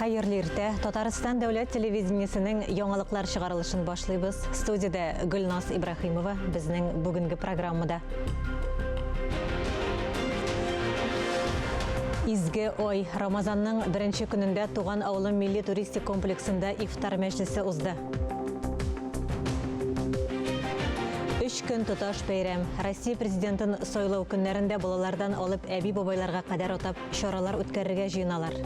Хәерле иртә. Татарстан дәүләт телевидениесенең яңалыклар чыгарылышын башлыйбыз. Студиядә Гөлназ Ибраһимова безнең бүгенге программада. Изге ай Рамазанның беренче көнендә Туган авылым милли туристик комплексында ифтар мәҗлесе узды. Өч көн тоташ бәйрәм. Россия президентын сайлау көннәрендә балалардан алып әби-бабайларга кадәр атап чаралар үткәрергә җыеналар.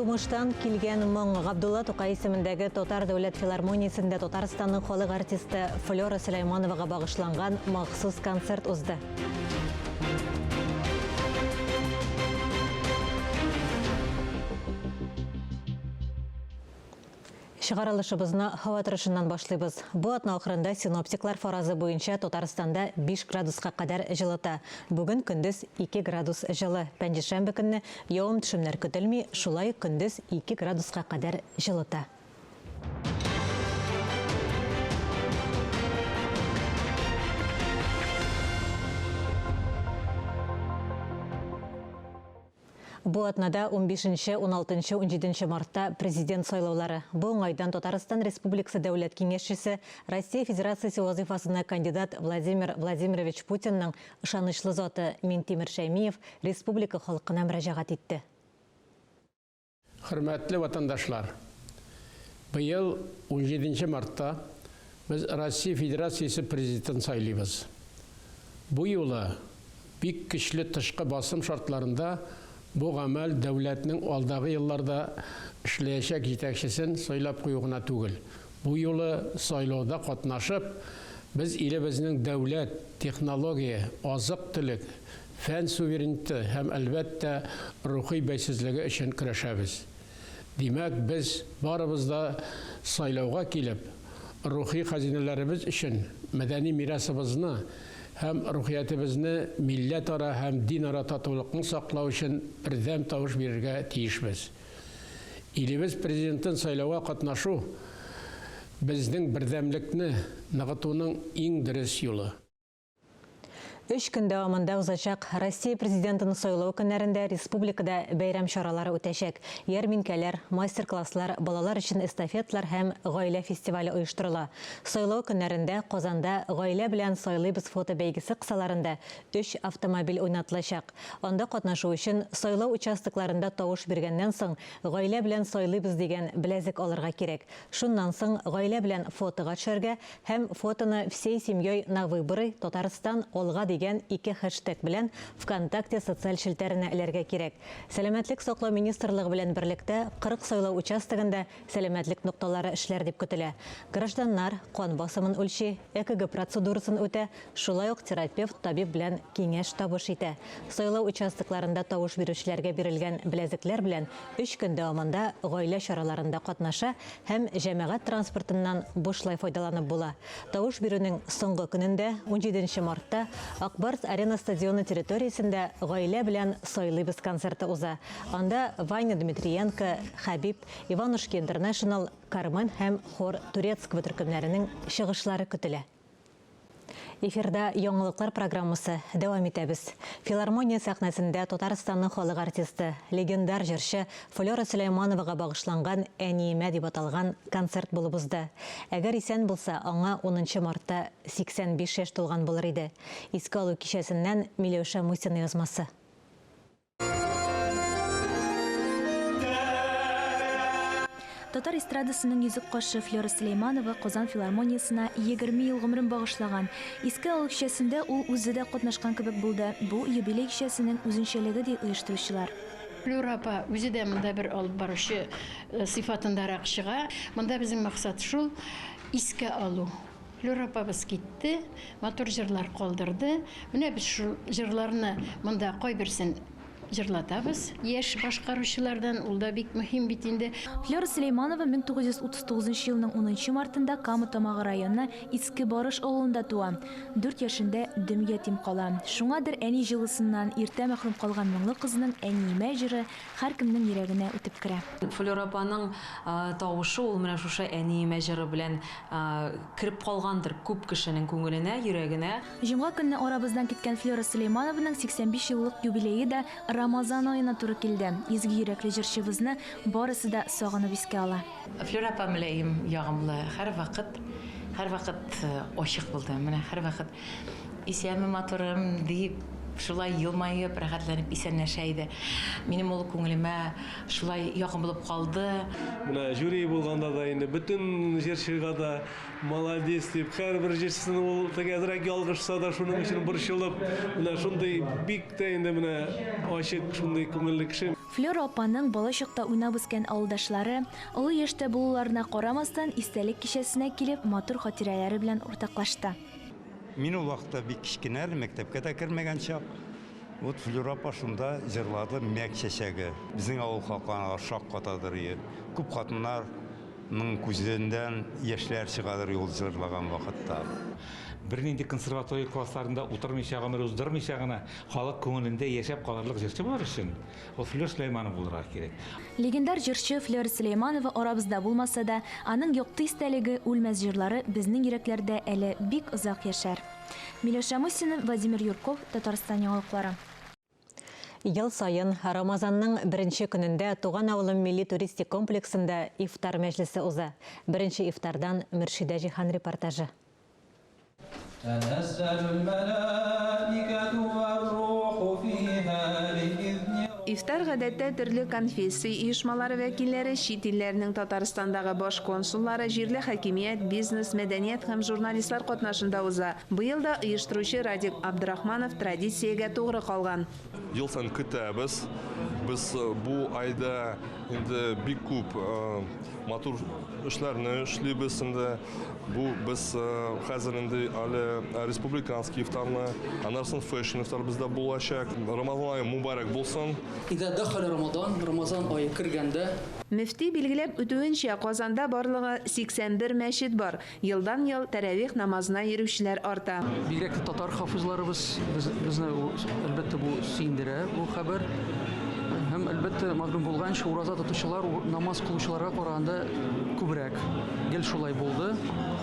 Тумыштан килгән моң Габдулла Тукай исемендәге Татар дәүләт филармониясендә Татарстанның халык артисты Флера Сөләймановага багышланган махсус концерт узды. Чыгарылышыбызны һава торышыннан башлыйбыз. Бу атна ахырында синоптиклар фаразы буенча Татарстанда 5 градуска кадәр җылыта. Бүген көндез 2 градус җылы. Пәнҗешәмбе көнне явым-төшемнәр көтелми, шулай ук көндез 2 градуска кадәр җылыта. Бу атнада унбишенче, уналтынчы, унҗиденче мартта президент сайлаулары. Бу уңайдан Татарстан Республикасы Дәүләт Киңәшчесе, Россия Федерациясе вазыйфасына кандидат Владимир Владимирович Путинның ышанычлы заты Минтимер Шәймиев республика халкына мөрәҗәгать итте. Хөрмәтле ватандашлар! Быел унҗиденче мартта без Россия Федерациясе Президентын сайлыйбыз. Бу юлы бик көчле тышкы басым шартларында бу гамәл дәүләтнең алдагы елларда эшләячәк җитәкчесен сайлап кую гына түгел, бу юлы сайлауда катнашып, без илебезнең дәүләт, технология, азык-төлек, фән суверенитеты һәм, әлбәттә, рухи бәйсезлеге өчен көрәшәбез. Димәк, без барыбыз да сайлауга килеп, рухи хәзинәләребез өчен мәдәни мирасыбызны һәм рухиятебезне, милләтара һәм динара татулыкны саклау өчен бердәм тавыш бирергә тиешбез. Илебез Президентын сайлауга катнашу, безнең бердәмлекне ныгытуның иң дөрес юлы. Өч көн дәвамында узачак Россия Президентын сайлау көннәрендә республикада бәйрәм чаралары үтәчәк. Ярминкәләр, мастер-класслар, балалар өчен эстафетлар һәм гаилә фестивале оештырыла. Сайлау көннәрендә Казанда Гаилә белән сайлыйбыз фотобәйгесе кысаларында өч автомобиль уйнатылачак. Анда катнашу өчен сайлау участокларында тавыш биргәннән соң Гаилә белән сайлыйбыз дигән беләзек алырга кирәк. Шуннан соң гаилә белән фотога төшәргә Һәм фотоны Всей семьей на выборы, Татарстан, алга дигән ике хэштег белән ВКонтакте социаль челтәренә эләргә кирәк. Сәламәтлек саклау министрлыгы белән берлектә 40 сайлау участогында сәламәтлек нокталары эшләр дип көтелә. Гражданнар кан басымын үлчи, ЭКГ процедурасын үтә, шулай ук терапевт табиб белән киңәш-табыш итә. Сайлау участокларында тавыш бирүчеләргә бирелгән беләзекләр белән өч көн дәвамында гаилә чараларында катнаша һәм җәмәгать транспортыннан бушлай файдаланып була. Тавыш бирүнең соңгы көнендә, унҗиденче мартта, Ак Барс Арена стадионы территориясендә Гаилә белән сайлыйбыз концерты уза. Анда Ваня Дмитриенко, Хәбиб, Иванушки Интернешнл, Кармен һәм Хор Турецкого төркемнәренең чыгышлары көтелә. Эфирда яңалыклар программасы дәвам итәбез. Филармония сәхнәсендә Татарстанның халык артисты, легендар җырчы Флера Сөләймановага багышланган Әниемә дип аталган концерт булып узды. Әгәр исән булса, аңа унынчы мартта 85 яшь тулган булыр иде. Искә алу кичәсеннән Миләүшә Мусина язмасы. Татар эстрадасының йөзек кашы Флера Сөләйманова Казан филармониясенә 20 ел гомерен багышлаган. Искә алу кичәсендә ул үзе дә катнашкан кебек булды. Бу, юбилей кичәсенең үзенчәлеге, ди оештыручылар. Флера апа үзе дә монда бер алып баручы сыйфатындарак чыга. Монда безнең максат шул, искә алу. Флера апабыз китте, матур җырлар калдырды. Менә без шул җырларны монда кайберсен җырлатабыз. Яшь башкаручылардан, ул да бик мөһим бит инде. Флера Сөләйманова 1939 елның унынчы мартында Кама Тамагы районы Иске Барыш авылында туа. Дүрт яшендә дөм ятим кала. Шуңадыр әни җылысыннан иртә мәхрүм калган моңлы кызның Әниемә җыры һәркемнең йөрәгенә үтеп керә. Флера апаның тавышы ул менә шушы Әниемә җыры белән кереп калгандыр күп кешенең күңеленә, йөрәгенә. Җомга көнне арабыздан киткән Флера Сөләйманованың 85 еллык юбилее да Рамазан аена туры килде. Изге йөрәкле җырчыбызны барысы да сагынып искә ала. Флюра апа мөлаем, ягымлы, һәрвакыт, һәрвакыт ачык булды. Менә һәрвакыт Исәнме, матурым, дип, шулай елмаеп, рәхәтләнеп исәнләшә иде. Минем ул күңелемә шулай якын булып калды. Менә жюри булганда да инде бөтен җырчыга да молодец дип, һәрбер җырчысын ул теге әзрәк ялгышса да шуның өчен борчылып, менә шундый бик тә инде менә ачык, шундый күңелле кеше. Флера апаның балачакта уйнап үскән авылдашлары, олы яшьтә булуларына карамастан, истәлек кичәсенә килеп, матур хатирәләре белән уртаклашты. Мин ул вакытта бик кечкенә әле, мәктәпкә дә кермәгән чак. Вот Флюра апа шунда җырлады Мәк чәчәге. Безнең авыл халкы аңа шаккатадыр ие. Күп хатыннарның күзеннән яшьләр чыгадыр ул җырлаган вакытта. Бернинди консерватория классларында утырмыйча, гомер уздырмыйча гына халык күңелендә яшәп калырлык җырчы булыр өчен, ул Флюр Сөләйманов булырга кирәк. Легендар җырчы Флера Сөләйманова арабызда булмаса да, аның якты истәлеге, үлмәс җырлары безнең йөрәкләрдә әле бик озак яшәр. Миләүшә Мусина, Владимир Юрков, Татарстан яңалыклары. Ел саен Рамазанның беренче көнендә Туган авылым милли туристик комплексында ифтар мәҗлесе уза. Беренче ифтардан Мөршидә Җиһан репортажы. Ифтар гадәттә төрле конфессия оешмалары вәкилләре, чит илләрнең Татарстандагы баш консуллары, җирле хакимият, бизнес, мәдәният һәм журналистлар катнашында уза. Быел да оештыручы Радик Абдрахманов традициягә тугры калган. Ел саен көтәбез. Без бу айда инде бик күп матур эшләрне эшлибез инде. Бу без хәзер инде әле республиканский ифтарны, аннан соң фэшн ифтар бездә булачак. Рамазан ае мубарәк булсын. Иза дахаля Рамадан, Рамазан ае кергәндә. Мөфти билгеләп үтүенчә, Казанда барлыгы 81 мәчет бар. Елдан-ел тәравих намазына йөрүчеләр арта. Бигрәк тә татар хафизларыбыз безне, әлбәттә, бу сөендерә бу хәбәр. Һәм, әлбәттә, мәгълүм булганча, ураза тотучылар намаз кылучыларга караганда күбрәк. Гел шулай булды.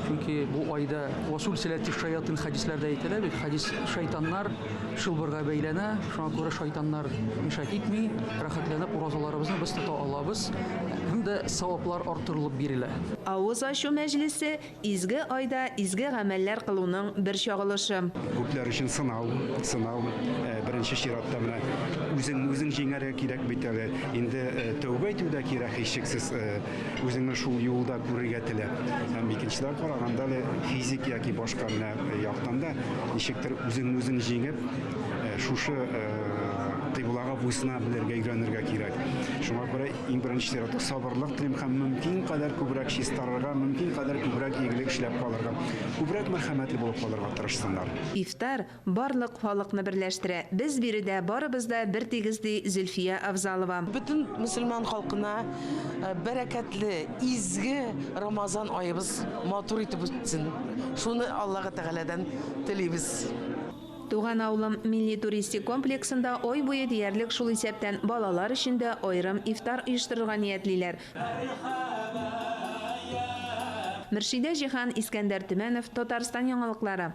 Чөнки бу айда васул селәти шаятин хәдисләрдә әйтелә бит, хәдис шайтаннар чылбырга бәйләнә, шуңа күрә шайтаннар мешать итми, рәхәтләнеп уразаларыбызны без тота алабыз. Һәм дә саваплар арттырылып бирелә. Авыз ачу мәҗлесе Изге айда изге гамәлләр кылуның бер чагылышы. Күпләр өчен сынау, сынау. Беренче чиратта менә үзеңне үзең җиңәргә кирәк бит әле. Инде тәүбә итү дә кирәк, һичшиксез, үзеңне шул юлда күрергә теләп. Һәм икенчедән караганда әле физик яки башка менә яктан да ничектер үзеңне үзең җиңеп, шушы кыйблага буйсына белергә өйрәнергә кирәк. Шуңа күрә Иң беренче чиратта сабырлык телим һәм мөмкин кадәр күбрәк чистарырга, мөмкин кадәр күбрәк игелек эшләп калырга, күбрәк мәрхәмәтле булып калырга тырышсыннар. Ифтар барлык халыкны берләштерә. Без биредә барыбыз да бертигез, ди Зөлфия Авзалова. Бөтен мөселман халкына бәрәкәтле, изге Рамазан аебыз матур итеп үтсен. Шуны Аллаһы Тәгаләдән телибез. Туган авылым милли туристик комплексында ай буе диярлек, шул исәптән балалар өчен дә аерым ифтар оештырырга ниятлиләр. Мөршидә Җиһан, Искәндәр Төмәнов, Татарстан яңалыклары.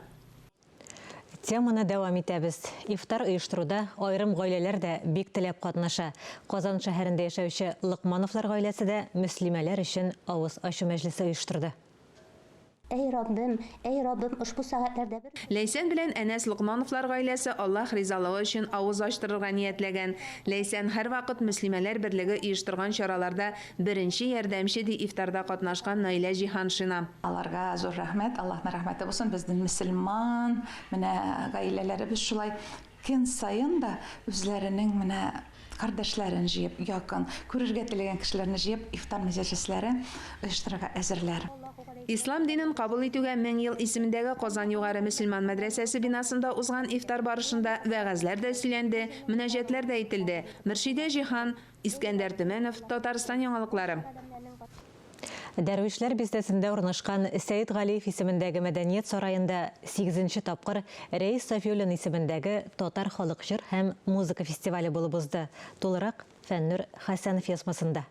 Теманы дәвам итәбез. Ифтар оештыруда аерым гаиләләр дә бик теләп катнаша. Казан шәһәрендә яшәүче Локмановлар гаиләсе дә мөслимәләр өчен авыз ачу мәҗлесе оештырды. Әй Раббем, әй Раббым, ошбу сәгатьләрдә бер. Ләйсән белән Әнәс Локмановлар гаиләсе Аллаһ ризалыгы өчен авыз ачтырырга ниятләгән. Ләйсән һәрвакыт Мөслимәләр берлеге оештырган чараларда беренче ярдәмче, ди ифтарда катнашкан Наилә Җиһаншина. Аларга зур рәхмәт, Аллаһның рәхмәте булсын, безнең мөселман менә гаиләләребез шулай көн саен да үзләренең менә кардәшләрен җыеп, якын, күрергә теләгән кешеләрне җыеп, ифтар мәҗлесләре оештырырга әзерләр. Ислам динен кабул итүгә 1000 ел исемендәге Казан югары мөселман мәдрәсәсе бинасында узган ифтар барышында вәгазьләр дә сөйләнде, мөнәҗәтләр дә әйтелде. Мөршидә Җиһан, Искәндәр Төмәнов, Татарстан яңалыклары. Дәрвишләр бистәсендә урнашкан Сәет Галиев исемендәге мәдәният сараенда сигезенче тапкыр Рәис Сафиуллин исемендәге татар халык җыр һәм музыка фестивале булып узды. Тулырак Фәннүр Хәсәнов язмасында.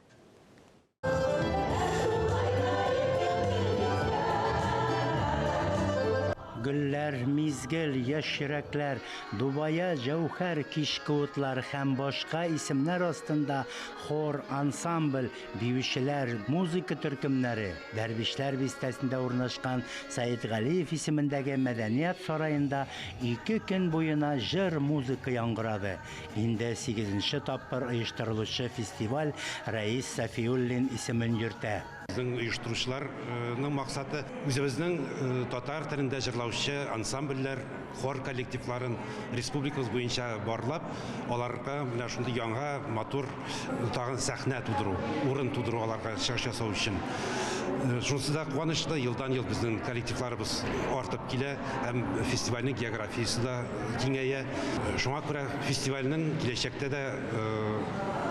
гөлләр, мизгел, яшь йөрәкләр, Дубая, җәүһәр, кичке утлар һәм башка исемнәр астында хор, ансамбль, биючеләр, музыка төркемнәре, Дәрвишләр бистәсендә урнашкан Сәетгалиев исемендәге мәдәният сараенда ике көн буена җыр-музыка яңгырады. Инде сигезенче тапкыр оештырылучы фестиваль Рәис Сафиуллин исемен йөртә. Безнең оештыручыларның максаты, үзебезнең татар телендә җырлаучы ансамбльләр, хор коллективларын республикабыз буенча барлап, аларга менә шундый яңа, матур тагын сәхнә тудыру, урын тудыру аларга чыгыш ясау өчен. Шунысы да куанычлы, елдан-ел безнең коллективларыбыз артып килә һәм фестивальнең географиясе дә киңәя. Шуңа күрә фестивальнең киләчәктә дә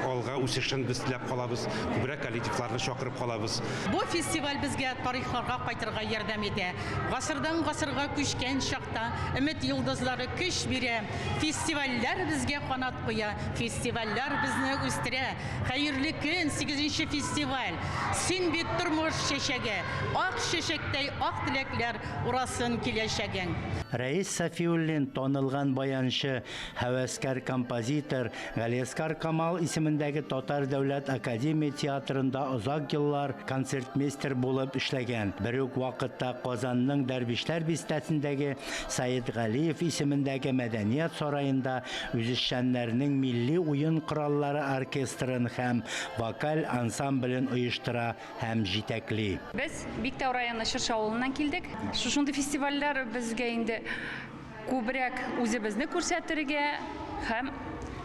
алга үсешен без теләп калабыз, күбрәк коллективларны чакырып калабыз. Бу фестиваль безгә тарихларга кайтырга ярдәм итә. Гасырдан гасырга күчкән чакта өмет йолдызлары көч бирә. Фестивальләр безгә канат куя, фестивальләр безне үстерә. Хәерле көн, сигезенче фестиваль! Син бит тормыш чәчәге, ак чәчәктәй ак теләкләр урасын киләчәгең. Рәис Сафиуллин, танылган баянчы, һәвәскәр композитор, Галиәсгар Камал исемендәге Татар дәүләт академия театрында озак еллар концертмейстер булып эшләгән, бер үк вакытта Казанның Дәрвишләр бистәсендәге Сәетгалиев исемендәге мәдәният сараенда үзешчәннәрнең милли уен кораллары оркестрын һәм вокаль ансамблен оештыра һәм җитәкли. Без Биктау районы Чыршы авылыннан килдек. Шушындый фестивальләр безгә инде Күбрәк үзебезне күрсәтергә һәм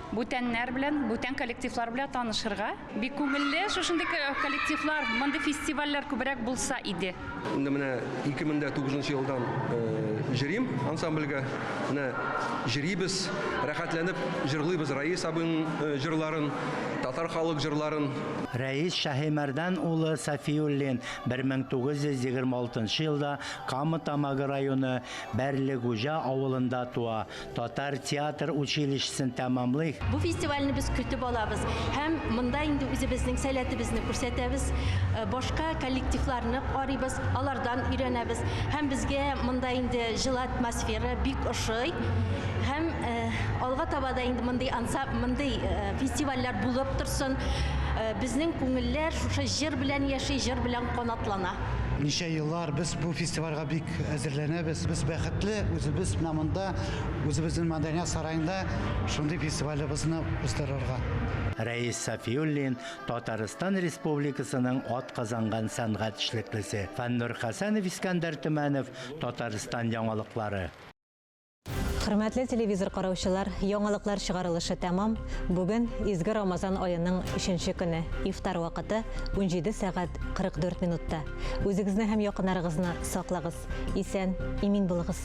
бүтәннәр белән, бүтән коллективлар белән танышырга. Бик күңелле шушындый коллективлар, мондый фестивальләр күбрәк булса иде. Инде менә 2009 елдан җөрим ансамбльгә. Менә җөрибез, рәхәтләнеп җырлыйбыз Раис абыйның җырларын, татар халык җырларын. Рәис Шаһимәрдан улы Сафиуллин 1926 елда Кама Тамагы районы Бәрлегуҗа авылында туа, татар театр училищесын тәмамлый. Бу фестивальне без көтеп алабыз һәм монда инде үзебезнең сәләтебезне күрсәтәбез, башка коллективларны карыйбыз, алардан өйрәнәбез һәм безгә монда инде җылы атмосфера бик ошый һәм алга таба да инде мондый мондый фестивальләр булып торсын. Безнең күңелләр шушы җыр белән яши, җыр белән канатлана. Ничә еллар без бу фестивальгә бик әзерләнәбез. Без бәхетле, үзебез менә монда, үзебезнең мәдәният сараенда шундый фестивалебезне уздырырга. Рәис Сафиуллин, Татарстан Республикасының атказанган сәнгать эшлеклесе. Фәннур Хәсәнов, Искәндәр Төмәнов, Татарстан яңалыклары. Хөрмәтле телевизор караучылар, яңалыклар чыгарылышы тәмам. Бүген изге Рамазан аеның өченче көне, ифтар вакыты 17 сәгать 44 минутта. Үзегезне һәм якыннарыгызны саклагыз. Исән, имин булыгыз.